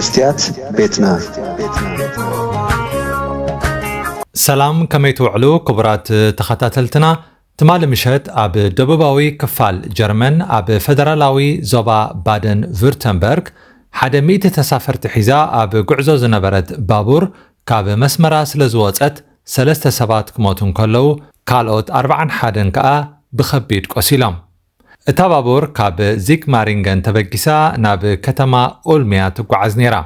ስትያት ቤትና። ሰላም፣ ከመይ ትውዕሉ ክቡራት ተኸታተልትና? ትማሊ ምሸት ኣብ ደቡባዊ ክፋል ጀርመን ኣብ ፈደራላዊ ዞባ ባደን ቪርተንበርግ ሓደ ሚእቲ ተሳፈርቲ ሒዛ ኣብ ጉዕዞ ዝነበረት ባቡር ካብ መስመራ ስለ ዝወጸት ሰለስተ ሰባት ክሞቱ እንከለዉ ካልኦት ኣርብዓን ሓደን ከኣ ብኸቢድ ቆሲሎም። እታ ባቡር ካብ ዚግማሪንገን ተበጊሳ ናብ ከተማ ኡልምያ ትጓዓዝ ነይራ።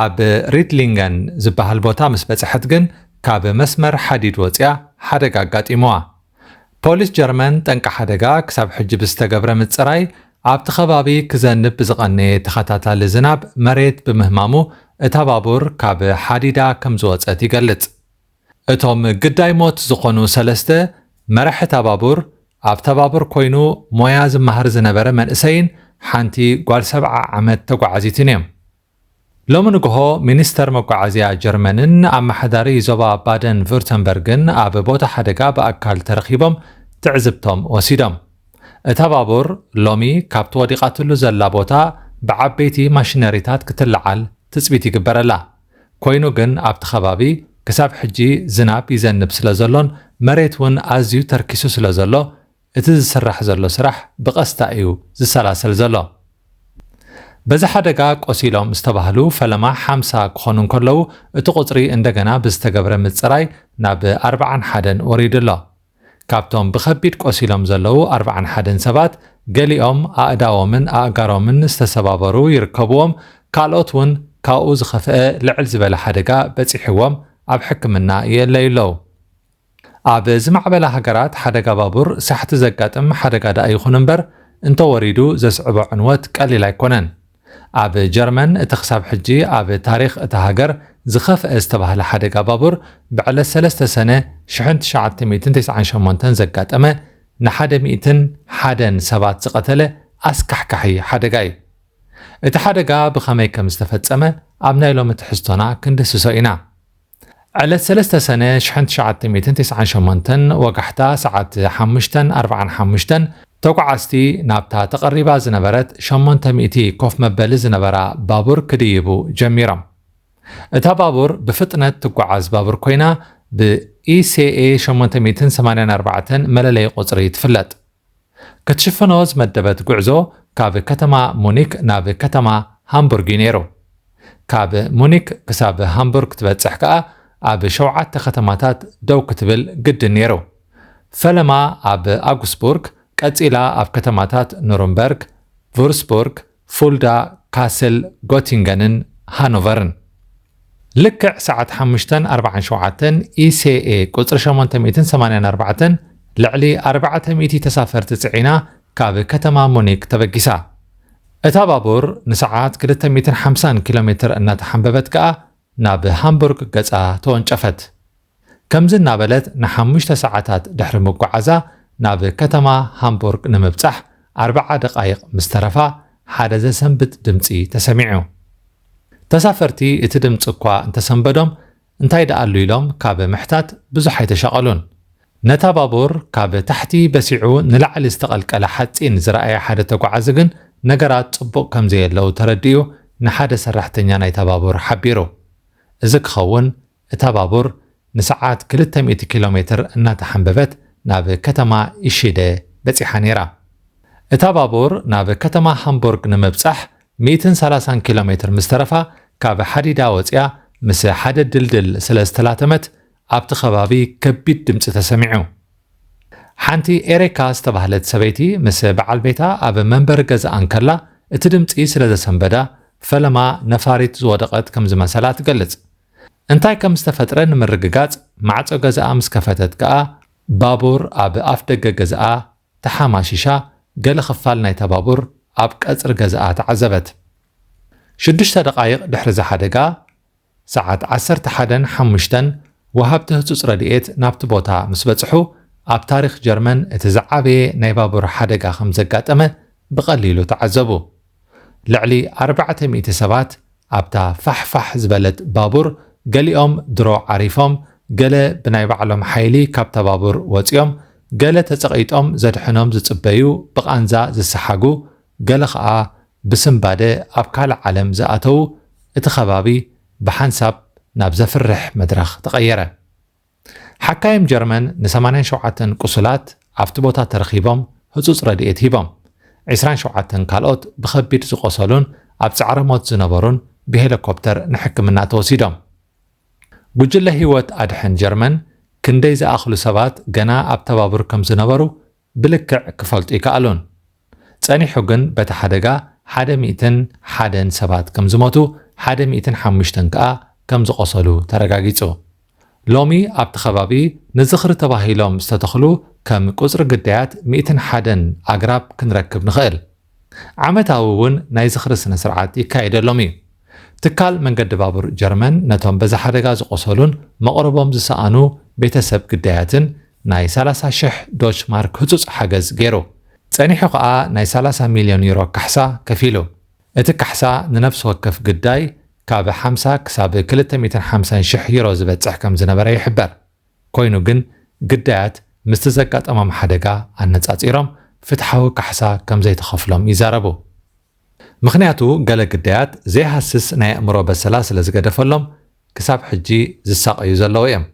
ኣብ ሪድሊንገን ዝበሃል ቦታ ምስ በጽሐት ግን ካብ መስመር ሓዲድ ወጽያ ሓደጋ ኣጋጢምዋ። ፖሊስ ጀርመን ጠንቂ ሓደጋ ክሳብ ሕጂ ብዝተገብረ ምጽራይ ኣብቲ ከባቢ ክዘንብ ብዝቐነየ ተኸታታሊ ዝናብ መሬት ብምህማሙ እታ ባቡር ካብ ሓዲዳ ከም ዝወጸት ይገልጽ። እቶም ግዳይ ሞት ዝኾኑ ሰለስተ መራሒ እታ ባቡር ኣብታ ባቡር ኮይኑ ሞያ ዝመሃር ዝነበረ መንእሰይን ሓንቲ ጓል ሰብዓ ዓመት ተጓዓዚትን እዮም። ሎሚ ንግሆ ሚኒስተር መጓዓዝያ ጀርመንን ኣመሓዳሪ ዞባ ባደን ቪርተንበርግን ኣብ ቦታ ሓደጋ ብኣካል ተረኺቦም ትዕዝብቶም ወሲዶም። እታ ባቡር ሎሚ ካብቲ ወዲቓትሉ ዘላ ቦታ ብዓበይቲ ማሽነሪታት ክትለዓል ትጽቢት ይግበረላ። ኮይኑ ግን ኣብቲ ከባቢ ክሳብ ሕጂ ዝናብ ይዘንብ ስለ ዘሎን መሬት እውን ኣዝዩ ተርኪሱ ስለ ዘሎ እቲ ዝስራሕ ዘሎ ስራሕ ብቐስታ እዩ ዝሰላሰል ዘሎ። በዚ ሓደጋ ቆሲሎም ዝተባህሉ ፈለማ ሓምሳ ክኾኑ እንከለዉ እቲ ቁፅሪ እንደገና ብዝተገብረ ምፅራይ ናብ ኣርብዓን ሓደን ወሪዱ ኣሎ። ካብቶም ብኸቢድ ቆሲሎም ዘለዉ ኣርብዓን ሓደን ሰባት ገሊኦም ኣእዳዎምን ኣእጋሮምን ዝተሰባበሩ ይርከብዎም። ካልኦት እውን ካብኡ ዝኸፍአ ልዕል ዝበለ ሓደጋ በፂሕዎም ኣብ ሕክምና ይእለዩ ኣለዉ። ኣብ ዝማዕበላ ሃገራት ሓደጋ ባቡር ሳሕቲ ዘጋጥም ሓደጋ ደኣ ይኹን እምበር እንተወሪዱ ዘስዕቦ ዕንወት ቀሊል ኣይኮነን። ኣብ ጀርመን እቲ ክሳብ ሕጂ ኣብ ታሪኽ እታ ሃገር ዝኸፍአ ዝተባህለ ሓደጋ ባቡር ብዕለት ሰለስተ ሰነ ሽሕን ትሽዓተ ሚእትን ተስዓን ሸሞንተን ዘጋጠመ ንሓደ ሚእትን ሓደን ሰባት ዝቐተለ ኣስካሕካሒ ሓደጋ እዩ። እቲ ሓደጋ ብኸመይ ከም ዝተፈጸመ ኣብ ናይ ሎሚ ትሕዝቶና ክንድህስሶ ኢና። ዕለት ሰለስተ ሰነ ሽሕን ትሽዓተ ሚእትን ተስዓን ሸሞንተን ወጋሕታ ሰዓት ሓሙሽተን ኣርብዓን ሓሙሽተን ተጓዓዝቲ ናብታ ተቐሪባ ዝነበረት ሸሞንተ ሚእቲ ኮፍ መበሊ ዝነበራ ባቡር ክድይቡ ጀሚሮም። እታ ባቡር ብፍጥነት ትጓዓዝ ባቡር ኮይና ብኢሲኤ ሸሞንተ ሚእትን ሰማንያን ኣርባዕተን መለለዪ ቁፅሪ ትፍለጥ። ክትሽፍኖ ዝመደበት ጉዕዞ ካብ ከተማ ሙኒክ ናብ ከተማ ሃምቡርግ እዩ ነይሩ። ካብ ሙኒክ ክሳብ ሃምቡርግ ትበጽሕ ከኣ ኣብ ሸውዓተ ከተማታት ደው ክትብል ግድን ነይሩ። ፈለማ ኣብ ኣጉስቡርግ፣ ቀጺላ ኣብ ከተማታት ኑርንበርግ፣ ቩርስቡርግ፣ ፉልዳ፣ ካስል፣ ጎቲንገንን ሃኖቨርን። ልክዕ ሰዓት ሓሙሽተን ኣርብዓን ሸውዓተን ኢሲኤ ቁጽሪ ሸሞንተ ሚእትን ሰማንያን ኣርባዕተን ልዕሊ ኣርባዕተ ሚእቲ ተሳፈርቲ ጽዒና ካብ ከተማ ሙኒክ ተበጊሳ። እታ ባቡር ንሰዓት ክልተ ሚእትን ሓምሳን ኪሎ ሜትር እናተሓንበበት ከኣ ናብ ሃምቡርግ ገጻ ተወንጨፈት። ከምዚ እናበለት ንሓሙሽተ ሰዓታት ድሕሪ ምጉዓዛ ናብ ከተማ ሃምቡርግ ንምብጻሕ ኣርብዓ ደቓይቕ ምስ ተረፋ ሓደ ዘሰንብድ ድምጺ ተሰሚዑ። ተሳፈርቲ እቲ ድምጺ እኳ እንተሰንበዶም እንታይ ደኣ ኣሎ ኢሎም ካብ ምሕታት ብዙሕ ኣይተሻቐሉን። ነታ ባቡር ካብ ታሕቲ በሲዑ ንላዕሊ ዝተቐልቀለ ሓጺን ዝረኣየ ሓደ ተጓዓዚ ግን ነገራት ጽቡቕ ከም ዘየለዉ ተረዲኡ ንሓደ ሰራሕተኛ ናይታ ባቡር ሓቢሩ። እዚ ክኸውን እታ ባቡር ንሰዓት ክልተ ሚእቲ ኪሎ ሜትር እናተሓንበበት ናብ ከተማ ኢሺደ በጺሓ ነይራ። እታ ባቡር ናብ ከተማ ሃምቡርግ ንምብጻሕ ሚእትን ሰላሳን ኪሎ ሜትር ምስ ተረፋ ካብ ሓዲዳ ወጺኣ ምስ ሓደ ድልድል ስለ ዝተላተመት ኣብቲ ከባቢ ከቢድ ድምጺ ተሰሚዑ። ሓንቲ ኤሬካ ዝተባህለት ሰበይቲ ምስ በዓል ቤታ ኣብ መንበሪ ገዛኣ እንከላ እቲ ድምጺ ስለ ዘሰንበዳ ፈለማ ነፋሪት ዝወደቐት ከም ዝመሰላ ትገልጽ። እንታይ ከም ዝተፈጥረ ንምርግጋጽ ማዕጾ ገዛኣ ምስ ከፈተት ከኣ ባቡር ኣብ ኣፍ ደገ ገዛኣ ተሓማሺሻ ገለ ክፋል ናይታ ባቡር ኣብ ቀጽሪ ገዛኣ ተዓዘበት። ሽዱሽተ ደቓይቕ ድሕሪ እዚ ሓደጋ ሰዓት ዓሰርተ ሓደን ሓሙሽተን ወሃብቲ ህጹጽ ረድኤት ናብቲ ቦታ ምስ በጽሑ ኣብ ታሪኽ ጀርመን እቲ ዝዓበየ ናይ ባቡር ሓደጋ ከም ዘጋጠመ ብቐሊሉ ተዓዘቡ። ልዕሊ ኣርባዕተ ሚእቲ ሰባት ኣብታ ፋሕፋሕ ዝበለት ባቡር ገሊኦም ድሮ ዓሪፎም፣ ገለ ብናይ ባዕሎም ሓይሊ ካብታ ባቡር ወጺኦም፣ ገለ ተጸቒጦም ዘድሕኖም ዝጽበዩ ብቓንዛ ዝሰሓጉ፣ ገለ ኸኣ ብስንባደ ኣብ ካልእ ዓለም ዝኣተዉ እቲ ከባቢ ብሓንሳብ ናብ ዘፍርሕ መድረኽ ተቐየረ። ሓካይም ጀርመን ን ሰማንያን ሸውዓተን ቁሱላት ኣብቲ ቦታ ተረኺቦም ህጹጽ ረድኤት ሂቦም። ዕስራን ሸውዓተን ካልኦት ብኸቢድ ዝቖሰሉን ኣብ ጻዕረ ሞት ዝነበሩን ብሄሊኮፕተር ንሕክምና ተወሲዶም። ጉጅለ ህይወት ኣድሕን ጀርመን ክንደይ ዝኣኽሉ ሰባት ገና ኣብታ ባቡር ከም ዝነበሩ ብልክዕ ክፈልጡ ይከኣሉን። ጸኒሑ ግን በቲ ሓደጋ ሓደ ሚእትን ሓደን ሰባት ከም ዝሞቱ፣ ሓደ ሚእትን ሓሙሽተን ከኣ ከም ዝቖሰሉ ተረጋጊጹ። ሎሚ ኣብቲ ከባቢ ንዝኽሪ ተባሂሎም ዝተተኽሉ ከም ቁጽሪ ግዳያት ሚእትን ሓደን ኣግራብ ክንረክብ ንኽእል። ዓመታዊ እውን ናይ ዝኽሪ ስነ ስርዓት ይካየደሎም እዩ። ትካል መንገዲ ባቡር ጀርመን ነቶም በዚ ሓደጋ ዝቖሰሉን መቕርቦም ዝሰኣኑ ቤተሰብ ግዳያትን ናይ ሰላሳ ሽሕ ዶች ማርክ ህጹጽ ሓገዝ ገይሩ። ጸኒሑ ከኣ ናይ ሰላሳ ሚልዮን ዩሮ ካሕሳ ከፊሉ። እቲ ካሕሳ ንነፍሲ ወከፍ ግዳይ ካብ ሓምሳ ክሳብ ክልተ ሚእትን ሓምሳን ሽሕ ዩሮ ዝበጽሕ ከም ዝነበረ ይሕበር። ኮይኑ ግን ግዳያት ምስቲ ዘጋጠሞም ሓደጋ ኣነጻጺሮም ፍትሓዊ ካሕሳ ከም ዘይተኸፍሎም ይዛረቡ። ምኽንያቱ ገለ ግዳያት ዘይሃስስ ናይ ኣእምሮ በሰላ ስለ ዝገደፈሎም ክሳብ ሕጂ ዝሳቐዩ ዘለዉ እዮም።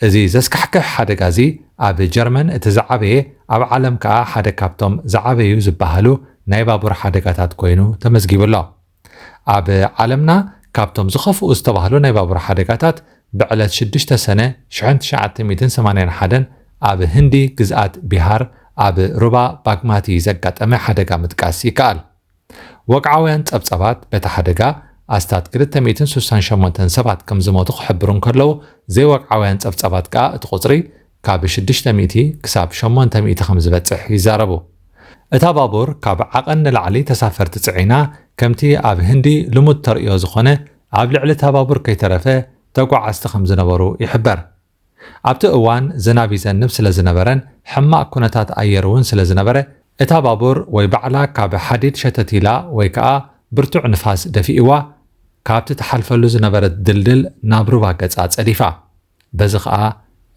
እዚ ዘስካሕክሕ ሓደጋ እዚ ኣብ ጀርመን እቲ ዝዓበየ፣ ኣብ ዓለም ከኣ ሓደ ካብቶም ዝዓበዩ ዝበሃሉ ናይ ባቡር ሓደጋታት ኮይኑ ተመዝጊቡ ኣሎ። ኣብ ዓለምና ካብቶም ዝኸፍኡ ዝተባህሉ ናይ ባቡር ሓደጋታት ብዕለት ሽዱሽተ ሰነ ሽሕን ትሽዓተ ሚእትን ሰማንያን ሓደን ኣብ ህንዲ ግዝኣት ቢሃር ኣብ ሩባ ባግማቲ ዘጋጠመ ሓደጋ ምጥቃስ ይከኣል። ወግዓውያን ጸብጻባት በቲ ሓደጋ ኣስታት ክልተ ሚእትን ስሳን ሸሞንተን ሰባት ከም ዝሞቱ ክሕብሩ እንከለዉ፣ ዘይወግዓውያን ጸብጻባት ከኣ እቲ ቁጽሪ ካብ ሽዱሽተ ሚእቲ ክሳብ ሸሞንተ ሚእቲ ከም ዝበጽሕ ይዛረቡ። እታ ባቡር ካብ ዓቐን ንላዕሊ ተሳፈርቲ ጽዒና፣ ከምቲ ኣብ ህንዲ ልሙድ ተርእዮ ዝኾነ ኣብ ልዕሊ እታ ባቡር ከይተረፈ ተጓዓዝቲ ከም ዝነበሩ ይሕበር። ኣብቲ እዋን ዝናብ ይዘንብ ስለ ዝነበረን ሕማቕ ኩነታት ኣየር እውን ስለ ዝነበረ፣ እታ ባቡር ወይ ባዕላ ካብ ሓዲድ ሸተት ኢላ ወይ ከኣ ብርቱዕ ንፋስ ደፊእዋ፣ ካብቲ ትሓልፈሉ ዝነበረት ድልድል ናብ ሩባ ገጻ ጸዲፋ። በዚ ከኣ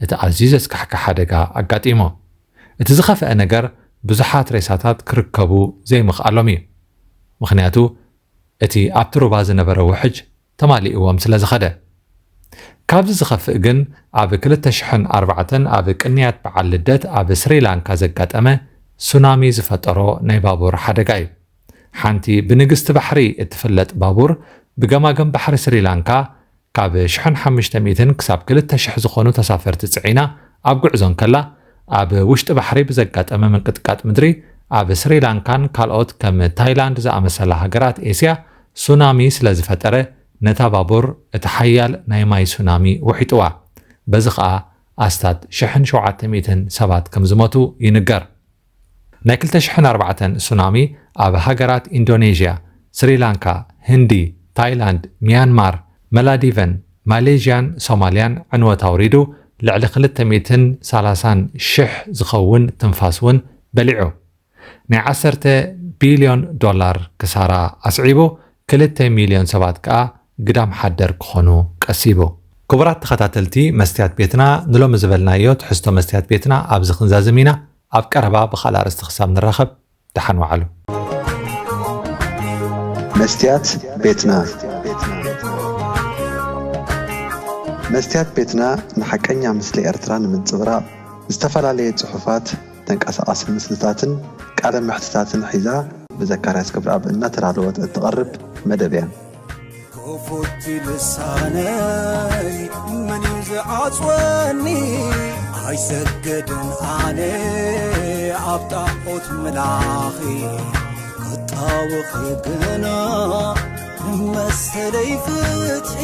እቲ ኣዝዩ ዘስካሕክሕ ሓደጋ ኣጋጢሙ። እቲ ዝኸፍአ ነገር ብዙሓት ሬሳታት ክርከቡ ዘይምኽኣሎም እዩ። ምኽንያቱ እቲ ኣብቲ ሩባ ዝነበረ ውሕጅ ተማሊእዎም ስለ ዝኸደ። ካብዚ ዝኸፍእ ግን ኣብ ክልተ ሽሕን ኣርባዕተን ኣብ ቅንያት በዓል ልደት ኣብ ስሪላንካ ዘጋጠመ ሱናሚ ዝፈጠሮ ናይ ባቡር ሓደጋ እዩ። ሓንቲ ብንግስቲ ባሕሪ እትፍለጥ ባቡር ብገማግም ባሕሪ ስሪላንካ ካብ ሽሕን ሓሙሽተ ሚእትን ክሳብ ክልተ ሽሕ ዝኾኑ ተሳፈርቲ ጽዒና ኣብ ጉዕዞ እንከላ፣ ኣብ ውሽጢ ባሕሪ ብዘጋጠመ ምንቅጥቃጥ ምድሪ ኣብ ስሪላንካን ካልኦት ከም ታይላንድ ዝኣመሰላ ሃገራት ኤስያ ሱናሚ ስለ ዝፈጠረ፣ ነታ ባቡር እቲ ሓያል ናይ ማይ ሱናሚ ውሒጥዋ። በዚ ኸኣ ኣስታት ሽሕን ሸውዓተ ሚእትን ሰባት ከም ዝሞቱ ይንገር። ናይ ክልተ ሽሕን ኣርባዕተን ሱናሚ ኣብ ሃገራት ኢንዶኔዥያ፣ ስሪላንካ፣ ህንዲ፣ ታይላንድ፣ ሚያንማር፣ መላዲቨን፣ ማሌዥያን ሶማልያን ዕንወት ኣውሪዱ፣ ልዕሊ ክልተ ሚእትን ሰላሳን ሽሕ ዝኸውን ትንፋስ እውን በሊዑ። ናይ ዓሰርተ ቢልዮን ዶላር ክሳራ ኣስዒቡ፣ ክልተ ሚልዮን ሰባት ከኣ ግዳም ሓደር ክኾኑ ቀሲቡ። ክቡራት ተኸታተልቲ መስትያት ቤትና፣ ንሎሚ ዝበልናዮ ትሕዝቶ መስትያት ቤትና ኣብዚ ክንዛዝም ኢና። ኣብ ቀረባ ብኻልእ ኣርእስቲ ክሳብ ንራኸብ፣ ደሓን ወዓሉ። መስትያት ቤትና። መስትያት ቤትና ንሓቀኛ ምስሊ ኤርትራ ንምንጽብራቕ ዝተፈላለየ ጽሑፋት፣ ተንቀሳቓሲ ምስልታትን ቃለ መሕትታትን ሒዛ ብዘካርያስ ክብረኣብ እናተዳለወት እትቐርብ መደብ እያ። ክፉት ልሳነይ መን እዩ ዝዓጽወኒ? ኣይሰግድን ኣነ ኣብ ጣዖት ምላኺ፣ ክጣወኺ ግና መሰለይ ፍትሒ።